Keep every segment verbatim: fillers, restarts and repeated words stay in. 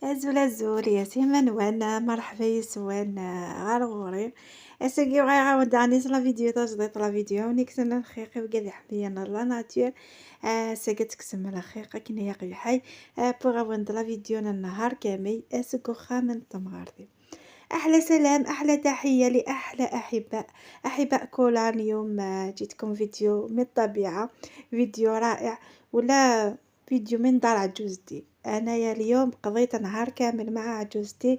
Azul azul, yas iman-nwen, merḥba yes-wen, eh, ɣer ɣur-i. Ass-agi bɣiɣ-awen-d daɣen la vidéo tajdiṭ, la vidéo-nni kksen lxiq i wigad iḥemmlen la nature. Eh, ass-agi ad tekksem lxiq akken i aqbiḥay. Eh, wwiɣ-awen-d la vidéo n nnhar kamel, eh, seg uxxam n temɣart-iw. أحلى سلام، أحلى تحية لأحلى أحباء، أحباء كولان. اليوم، آه، جيتكم فيديو من الطبيعة، فيديو رائع، ولا فيديو من دار عجوزتي. أنايا اليوم قضيت نهار كامل مع عجوزتي،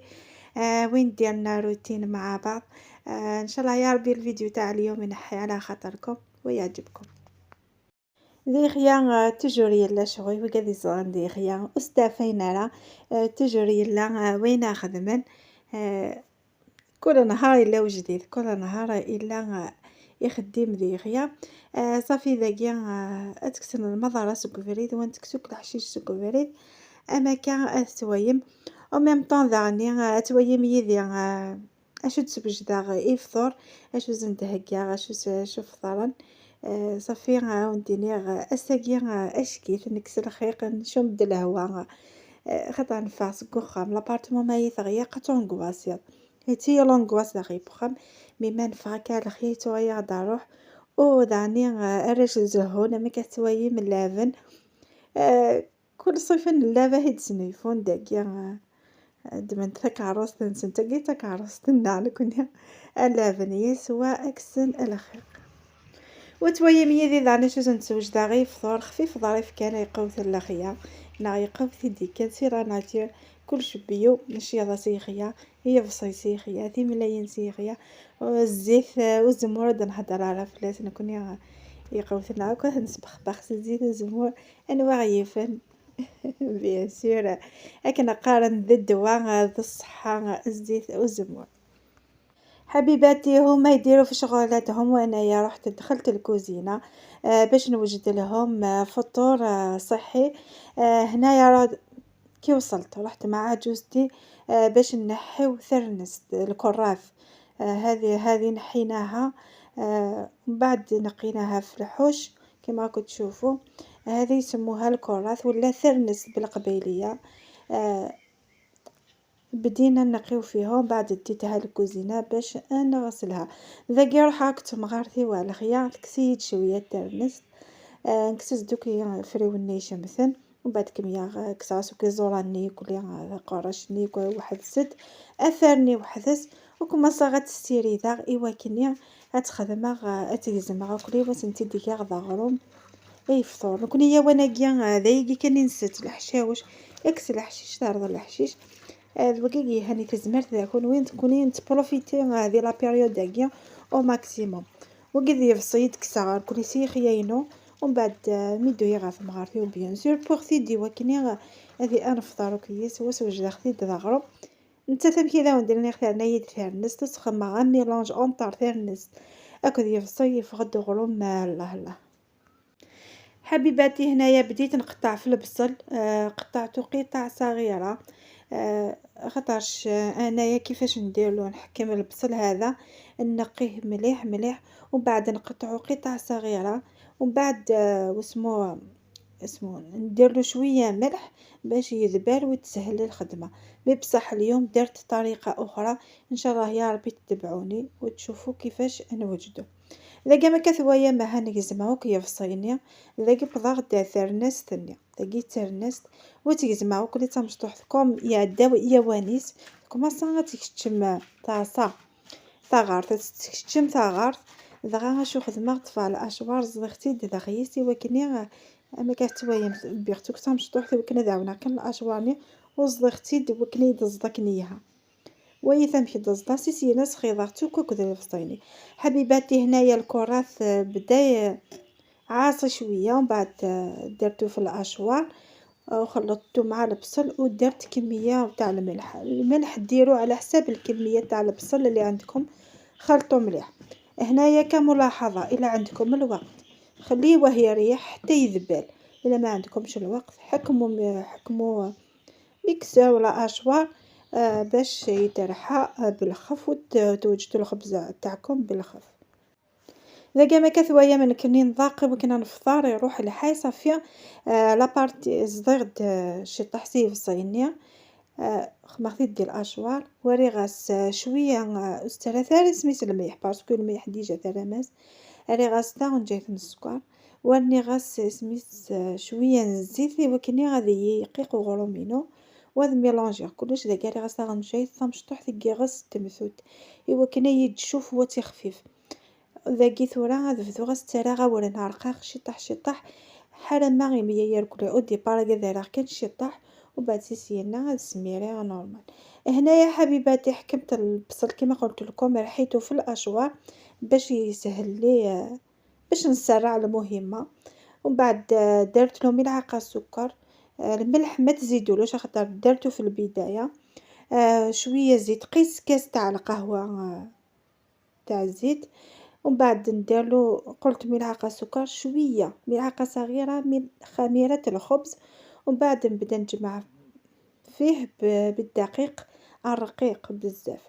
آه، وين ديرنا روتين مع بعض. آه، إن شاء الله يا ربي الفيديو تاع اليوم ينحي على خاطركم ويعجبكم. Di Ixya, آه، toujours yella ccɣel, wigad iẓran di Ixya, ur stafayen ara, آه، toujours yella، آه، wayen ara xedmen. آه، كل نهار يلا وجديد، كل نهار يلا، آه، يخدم di Ixya. آه، صافي داكيا، آه، تكسن المضرة seg ubrid، وين تكسوك الحشيش seg ubrid. أما كان، آه، تويم. أو même temps داغني، آه، تويم يدي، آه، أشو تسوجداغ إفطور، أشو زندهكياغ، أشو س-، أشو فطرن. آه، صافي، آه، وندينيغ، آه، أساكي، آه، أشكيت، نكس الخيق، نشم د الهوا. آه، خاطر نفاس كوخام، لابارتمون ما يثغيق، تونغواسيض. هي تي لونغواس داغي بوخام، مي ما نفغ كالخ يتويا داروح. وداني، آه، الرجل زهون، ما كتويم اللبن. آه، كل صيف اللبن هيد سنيفون داكيا، آه، دمنت تكعرصت نسن تاكي تكعرصت نعلكني. اللبن يسوى أكسن الخير. وتويم يدي داني شو زنت وجداغي فطور خفيف ظريف كان يقوت اللخيا. نا يقوت يدي كان سيرا ناتير. كل شبيو نشيضة سيخيا، هي بصي سيخيا، ثي ملايين سيخيا. الزيت، آه، والزمور دا نهضر على فلاس نكون يا-، يقوتنا هكا نسبخ بخس الزيت والزمور. أنواع يفن. Bien sûr. أكن قارن ذي الدواء، آه، ذي الصحة، آه، الزيت والزمور. حبيباتي، هما يديروا في شغلاتهم وأنايا رحت دخلت الكوزينة، آه، باش نوجد لهم، آه، فطور، آه، صحي. آه، هنايا را-، كي وصلت رحت مع عجوزتي، آه، باش نحيو ثرنست الكراث. آه، هذه، هذه نحيناها، آه، من بعد نقيناها في الحوش كما راكم تشوفوا. هذه يسموها الكراث ولا ثرنست بالقبيلية. آه، بدينا نقيو فيها، ومن بعد ديتها للكوزينة باش نغسلها. ذاكي روح راك تمغارتي وعلى خيار، تكسيد شوية ترنست، آه، نكسس دوك فريوني شمثن، ومن بعد كمية غا كساس وكي زوراني كلي غا قرشني كل واحد ست، أثرني وحدس، وكما صاغت السيري ذا إيوا كني غتخدمها غا تجزمها كلي وتنتي ديكي غا غروم. اي فطور نكون هي وانا كيا هذا يجي كان نسيت الحشاوش، اكس الحشيش، تعرض الحشيش. هذا وكي هاني تزمرت ذاكون وين تكوني تبروفيتي هذه لا بيريود هاكيا او ماكسيموم. وقد يفصيد كسار كوني سي خياينو، ومن بعد، آه، ميدو يغاف مغارتي وبيان سور بوغ تيدي وكني غا-، هذه انا فطار وكيس وسوج داخلي دغرو. نتا ثم كذا وندير نيغ ثرنا يد ثرنست وسخمة غا ميلونج اونتر ثرنست اكد يفصي يفغد غروم. الله الله. حبيباتي، هنايا بديت نقطع في البصل، آه، قطعته قطع صغيرة، آه، خاطرش، آه، أنايا كيفاش نديرلو، نحكم البصل هذا، نقيه مليح مليح، ومن بعد نقطعو قطع صغيرة، ومن بعد، آه، واسمو، اسمو نديرلو شوية ملح باش يذبل وتسهل الخدمة. مي بصح اليوم درت طريقة أخرى، إن شاء الله يا ربي تتبعوني وتشوفو كيفاش نوجدو. ذاك ما كثوايا ما هنجزمها وكي يفصيني، ذاك بضاغ دا ثرنست ثني، ذاك ترنست وتجزمها وكل تمشطوحتكم يعداو يوانيس، كما صا تكتشم طاسة ثغارت، تكتشم ثغارت، دغا شو خدمة طفال أشوار زغتي دغيسي وكني، أما كثوايا بيغتو كتمشطوحت وكنا داونا كان الأشوارني وزغتي دوكني دزدكنيها. وي ثمك دزداسي سينا سخيضة توكو كذا الفصيني. حبيباتي، هنايا الكرات، آه، بداي عاصي شوية، ومن بعد، آه، درتو في الأشوار، آه، وخلطتو مع البصل، ودرت كمية تاع الملح. الملح ديرو على حساب الكمية تاع البصل اللي عندكم، خلطو مليح. هنايا كملاحظة، إلا عندكم الوقت خليوه يريح حتى يذبل، إلا ما عندكمش الوقت حكمو، حكمو ميكسور ولا أشوار، آه، باش يترحى، آه، بالخف وت-، توجدو الخبزة تاعكم بالخف. ذاك ما كثوايا من كنين ضاق وكنا نفطار يروح لحي صافية. آه، لابارتي زدير د-، شي طحسي في الصينية. آه، خماغ تيدي الأشوار، وريغاس، آه، شوية، آه، ur tettarra ara isem-is lmelḥ، parce que lmelḥ déjà terram-as. Rriɣ-as taɣenjayt n sskeṛ, werniɣ-as isem-is, ah, cwiya n zzit i wakken ad iyi-yeqqiq uɣrum-inu, u ad mélangiɣ kullec. Dagi rriɣ-as taɣenjayt tamecṭuḥt n yiɣes n temtunt, i wakken ad iyi-d-tcuf u ad tixfif. Dagi tura ad bduɣ ad s-ttarraɣ awren rqaq ciṭṭaḥ ciṭṭaḥ, ḥala ma imi yerkul. Au départ ad rreɣ kan ciṭṭaḥ, u beɛd si syenna ad smiriɣ normal. هنايا حبيباتي حكمت البصل كما قلت لكم، رحيته في الأشوار باش يسهل لي، آه، باش نسرع المهمة. ومن بعد، آه، درت له ملعقة سكر، آه، الملح ما تزيدولوش خاطر درته في البداية، آه، شوية زيت، قيس كاس تاع القهوة، آه، تاع الزيت. ومن بعد ندير له، قلت، ملعقة سكر، شوية، ملعقة صغيرة من خميرة الخبز. ومن بعد نبدا نجمع فيه ب-، بالدقيق الرقيق بزاف،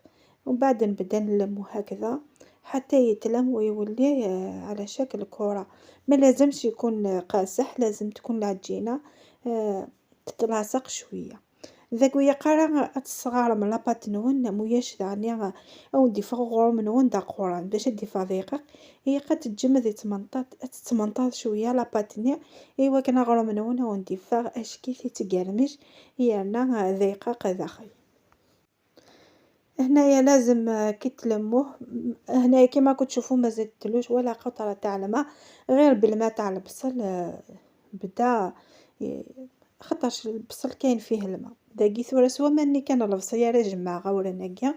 ومن بعد نبدا نلمو هكذا حتى يتلم ويولي، آه، على شكل كرة. ما لازمش يكون قاسح، لازم تكون العجينة، آه، تتلاصق شوية. ذاك ويا قرا تصغار من لاباط نون، موياش دعني او نضيف غروم نون دا قران باش نضيف دقيق. هي قد تجمد تمنطات، تتمنطات شوية لاباطني. ايوا كنا غروم نون ونضيف اشكي تتقرمش، يرنا دقيق داخل. هنايا لازم، آه، كي تلموه، م-، هنايا كيما راكم تشوفوا ما زدتلوش ولا قطرة تاع الماء، غير بالماء تاع البصل، آه، بدا ي-، خاطرش البصل كاين فيه الماء. داكي ثورة سوا ماني كان البصل يا راه جمع غورا ناكيا،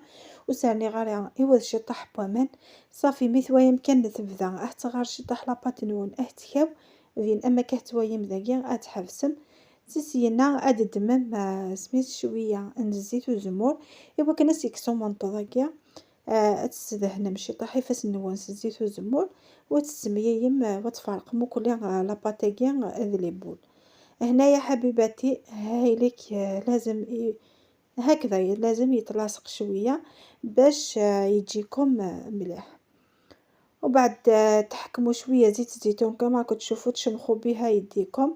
وساني غير يوض شي طاح بوامان. صافي، مي ثوايم كان تبدا، اه تغار شي طاح لاباطنون، اه تخاو، ذين اما كاه ثوايم داكيا، اه تحبسم. سيسينا اد دمم، آه، سميت شوية نزيت وزمور، ايوا كان سيكسو منطقة كيا. آه، تسدهنم شي طاح يفاس نوان الزيت والزمور، وتسمييم، آه، وتفرق مكلي، آه، لاباطاكي، آه، ذ لي بول. هنايا حبيباتي، هايليك، آه، لازم ي-، هكذا ي-، لازم يتلاصق شوية باش، آه، يجيكم، آه، مليح. وبعد، آه، تحكموا شوية زيت الزيتون كما راكم تشوفوا، تشمخوا بها يديكم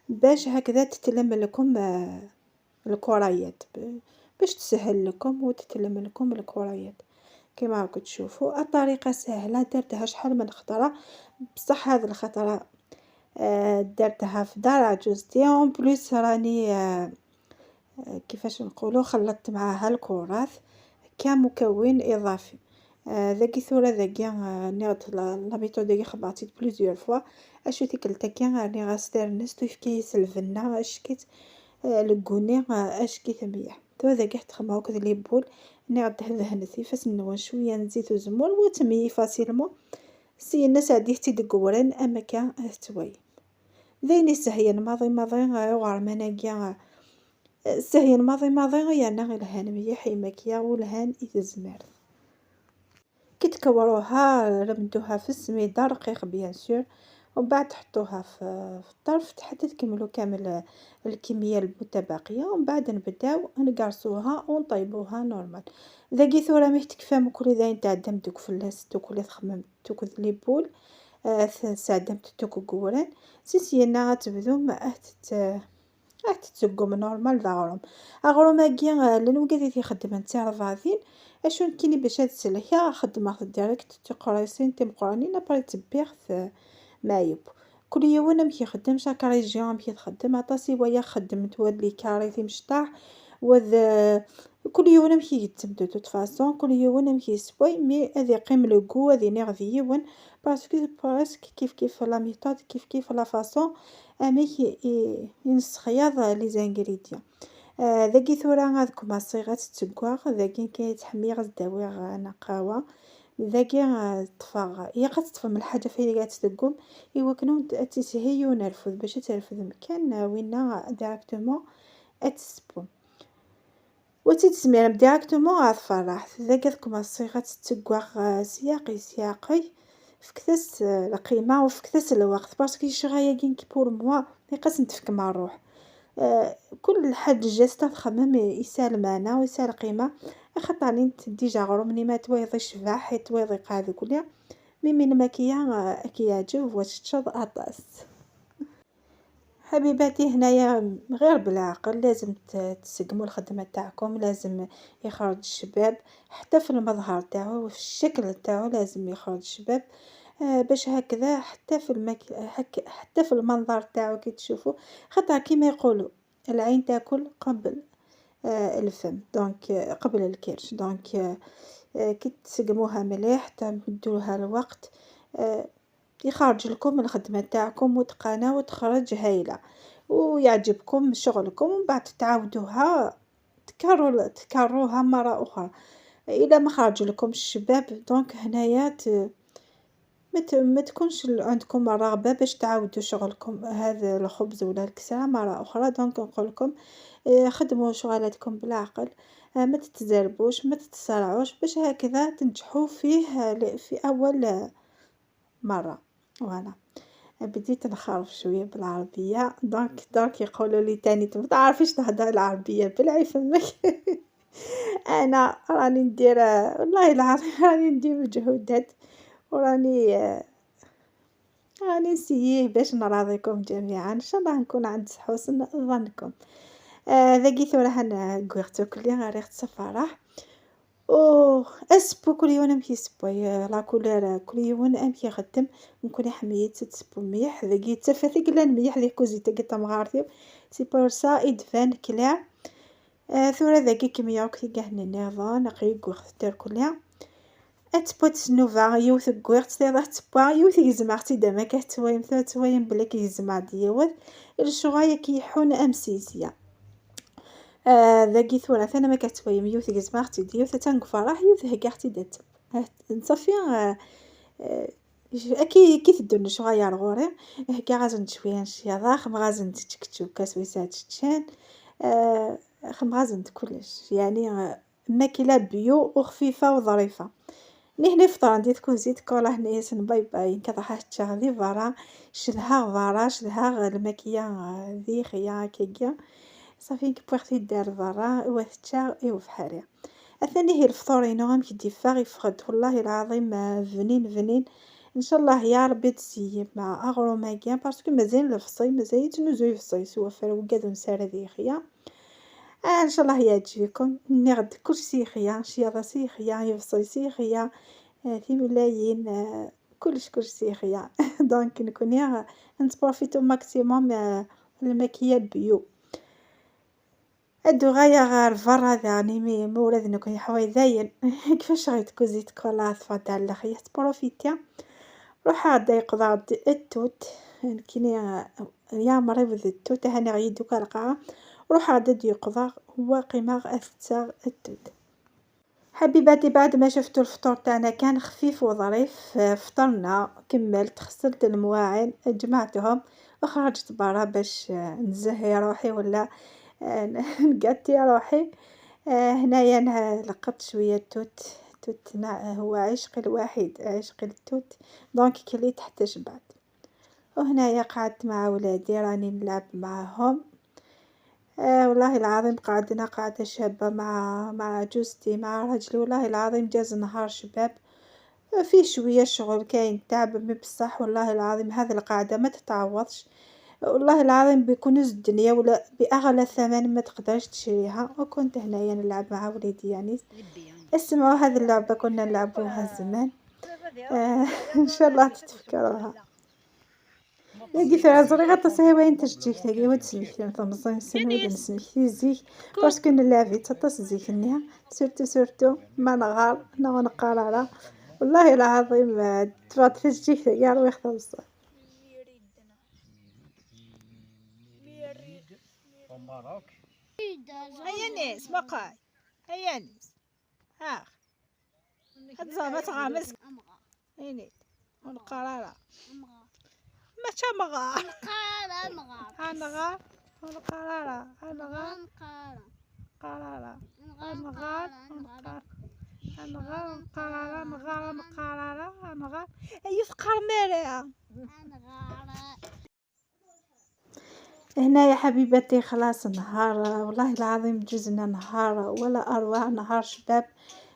باش هكذا تتلم لكم، آه، الكريات، ب-، باش تسهل لكم وتتلم لكم الكريات. كما راكم تشوفوا الطريقة سهلة، درتها شحال من خطرة، بصح هذه الخطرة، آه، درتها في دار عجوزتي. En plus راني، آه، آه، كيفاش نقولوا، خلطت معاها الكرات كمكون إضافي. آه، ذاكي ثورة ذاكي، آه، نيغد لا، la méthode ذاكي خبرتي plusieurs fois. اشو تيكلتاكي، آه، راني غاستير الناس تويف كيس الفنة، اشكيت، آه، لقوني، آه، اشكيت مليح. تو ذاكي حتى خماوك ذا لي بول، نيغد هذا هنثي فاس نوا شوية نزيت وزمور وتمي facilement. سي الناس عادي حتى دقورن، اما كان هتوي. ذاين يسهين ماضي ماضي، آه، غار مناقيا، آه، سهين ماضي ماضي، يانا الهان مليح يماكيا والهان يتزمر. كي تكوروها، رمدوها في السميدة رقيق bien sûr، ومن بعد تحطوها في، في الطرف حتى تكملوا كامل الكمية المتبقية، ومن بعد نبداو نقرصوها ونطيبوها normal. ذاكي ثورة مي تكفى مكل ذاين تعدم دوك فلاس، دوك اللي تخمم، دوك لي بول، آه، ث-، سعدمت دوك قوران. سيسينا غتبدو ما أهتت-، أهتتقم normal ذا غروم. أغروم أكي، آه، لنوقات يخدم نتا ربعين. أشو نكيني باش هاد السلكة خدمة direct تقريصين تمقرانين أبري تبيغ ث-، معيوب. كل يوم أمك يخدم، chaque région أمك تخدم. عطاسي ويا خدمت واد لي كاري في مشطاح، وذ-، كل يوم أمك يتم de toute façon، كل يوم أمك يسوي، mais هذه يقيم le goût، هذه نيغ ذي يون، parce que presque كيف كيف la méthode، كيف كيف la façon أمك ي-، ي-، ينسخياض les ingrédients. آه، ذاكي ثورة غادكم الصيغة تتقوى، ذاكي كي تحمي غزداوي غانا قهوة. ذاكي، آه، تفاغ، هي قد تفهم الحاجة في اللي قاعد تدقم، إيوا كنو ت-، تسهي ونرفض باش ترفض مكان، آه، وينا directement أتسبو. وتتسميرم directement غا تفرح. ذاكي كما الصيغة تتقوى، آه، سياقي سياقي. فكتس، آه، القيمة وفكتس الوقت، parce que الشغاية كين كي pour moi، يقاس نتفك مع الروح. آه، كل حد جاست تخمم يسال معنى ويسال قيمة. أخطاني نت ديجا غروم ني ما تويض الشباح، حيت تويض يقاع ذوك ليا. مي من ماكيا، آه، كي يعجب واش تشوض أطاس. حبيباتي، هنايا غير بالعقل لازم ت-، تسقموا الخدمة تاعكم، لازم يخرج الشباب حتى في المظهر تاعو وفي الشكل تاعو، لازم يخرج الشباب. آه، باش هكذا حتى في المك-، هك-، حتى في المنظر تاعو كي تشوفوا، خاطر كيما يقولوا العين تاكل قبل، آه، الفم، donc، آه، قبل الكرش. Donc، آه، آه، كي تسقموها مليح، تمدولها الوقت، آه، يخرج لكم الخدمة تاعكم متقنة وتخرج هايلة، ويعجبكم شغلكم، ومن بعد تعاودوها، تكرروا، تكرروها مرة أخرى. إلا ما خرج لكم الشباب، donc هنايا ت-، ما ت-، ما تكونش ال-، عندكم الرغبة باش تعاودوا شغلكم، هذا الخبز ولا الكسرة مرة أخرى. Donc نقول لكم، آه، خدموا شغلاتكم بالعقل، آه، ما تتزربوش، ما تتسرعوش، باش هكذا تنجحوا فيه، آه، ل-، في أول، آه، مرة. Voilà، بديت نخرف شوية بالعربية، donc، donc يقولوا لي تاني: "انت ما تعرفيش تهدر العربية، بلعي فمك". أنا راني ندير، والله العظيم راني ندير مجهودات، وراني، راني نسييه باش نراضيكم جميعا. إن شاء الله نكون عند حسن ظنكم. آه، ذاكي ثورة هنا قويغتو كلي غير يخت سفارة. أوه، أسبو كل يوم أمشي سبوي، آه، la couleur، آه، كل يوم أمشي يخدم. نكون حميت تسبو مليح، ذاكي تفاتي قلنا مليح، ذي كوزيتا قلت مغارتي. C'est pour ça يدفان كلا. آه، ثورة ذاكي كيما ياك تيقهني نيضا، نقي قويغتو كلها. أتبوت سنوفا، يوث قويغت تيضا تبوا، يوث يزمع تيدا ما كتوايم، ثورة توايم بلا كي يزمع ديوث. الشغاية كي يحون أمسيسيا. آه، ذاكي ثورة ثاني ما كتوايم، يوث يزمع تيدا، يوث تنقفراح، يوث هكا تيدا تب. آه، نصفي، آه، آه، ج-، أكي كي تدن شغاية غوري. هكا غازن شوية نشياضة، خم غازن تشكتشو كاس ويسات تشان. آه، خم غازن كلش. يعني، آه، ماكلة bio وخفيفة وظريفة. ني هنا فطور عندي تكون زيت كولا هنا ياسن باي باي. كضحى تشاغ ذي برا، شلها برا، شلها الماكية ذي خيا كيكيا. صافي كبوغتي دار برا، وثتشاغ إيو بحالي. أثاني هي الفطور ينو غام كي ديفاغ يفغد، والله العظيم، آه، بنين بنين. إن شاء الله يا ربي تسيي مع أغرو ماكيا، parce que مازال الفصي، مازال يتنوزو يفصي، سوا فار وقاد ونسار ذي خيا. آه، إن شاء الله يعجبكم. نغد كل شيء خيا، شياطة سي خيا، يفصل سي خيا، آه، في ملايين، آه، كلش، كلش سي خيا. Donc نكون يا نتبروفيتو maximum، آه، الماكية bio. ادو غاية غير برا ذاني مي مورد نكون يحوي زين. كيفاش غيتكو زيت كولا تفضل على خيا تبروفيتي. روح هذا يقضى التوت. يمكن يا، يا مريض التوت، هاني غيدوك القاعة. روح هذا دي يقضى، هو قيمة أثتاغ التوت. حبيباتي، بعد ما شفتوا الفطور تاعنا كان خفيف وظريف، آه، فطرنا، كملت، غسلت المواعن، جمعتهم وخرجت برا باش، آه، نزهي روحي ولا، آه، نقاتي روحي. آه، هنايا أنا لقطت شوية توت، توت نا-، هو عشقي الوحيد، عشقي التوت. Donc كليت حتى شبعت. وهنايا قعدت مع ولادي راني نلعب معاهم. آه، والله العظيم قعدنا قعدة شابة مع، مع عجوزتي، مع راجلي. والله العظيم جاز نهار شباب، فيه شوية شغل، كاين تعب، mais بصح والله العظيم هذه القعدة ما تتعوضش. والله العظيم بكنوز الدنيا ولا بأغلى ثمن ما تقدرش تشريها. وكنت هنايا نلعب مع وليدي يعني. اسمعوا هذه اللعبة كنا نلعبوها زمان. آه، إن شاء الله تتفكروها. يجي في عزري غطس هي وين تشجيك تاقي ود سميك لي مثلا مزين سن ود نسميك لي زيك. Parce que نلعبي تطس زيك نيها. Surtout، surtout ما نغار، نغار نقرارا. والله العظيم، آه، تبعت في الجيك تاقي رويخ تبصر. هيا نيس، ما قاي. هيا نيس. ها. هاد الزهرة تغامز. أمغار. عينيك. والقرارة. أمغار. ماشي أمغار. القرارة أمغار. أنغار. والقرارة. أنغار. القرارة. قرارة. أنغار. أنغار. أنغار. قرارة. أنغار. قرارة. أنغار. أي فقر مالها. أنغار. هنايا حبيباتي خلاص نهار، والله العظيم جزنا نهار ولا أروع، نهار شباب.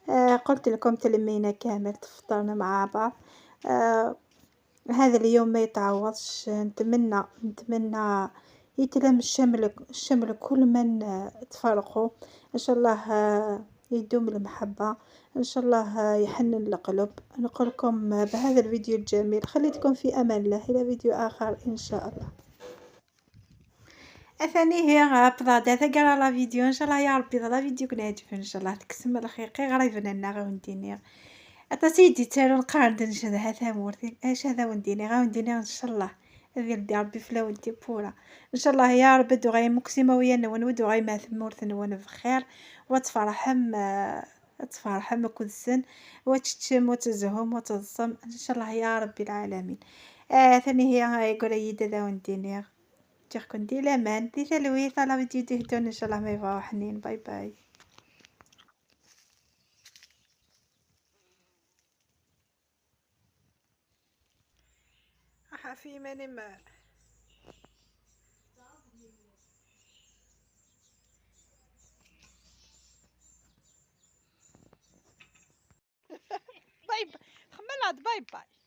آه، قلت لكم تلمينا كامل، تفطرنا مع بعض. آه، هذا اليوم ما يتعوضش. نتمنى، نتمنى يتلم الشمل، الشمل كل من، آه، تفرقوا. إن شاء الله، آه، يدوم المحبة. إن شاء الله، آه، يحنن القلوب. نقولكم، آه، بهذا الفيديو الجميل خليتكم في أمان الله، إلى فيديو آخر إن شاء الله. أثاني هي غابضة دا ثقرا لا فيديو. إن شاء الله يا ربي لا فيديو كنا يعجب، إن شاء الله تكسم الخير. غريبنا لنا غاونديني. أتا سيدي تالو نقارن نشهد ها ثامورتي. إيش هذا ونديني غاونديني إن شاء الله. هذه يدي ربي فلاون تيبورا. إن شاء الله يا رب دو غاي مكسيمة ويا نون ودو غاي ما ثمورت نون بخير. وتفرحم، آه، تفرحم كل سن. وتشتم وتزهم وتضصم. إن شاء الله يا رب العالمين. آه، ثاني هي هاي قريدة ذا وندينيغ. تيغكون دي لامان، دي ثلويث على فيديو دي هدون إن شاء الله ما يبغاو حنين. باي باي. راح في ماني ما. باي باي. خملات، باي باي.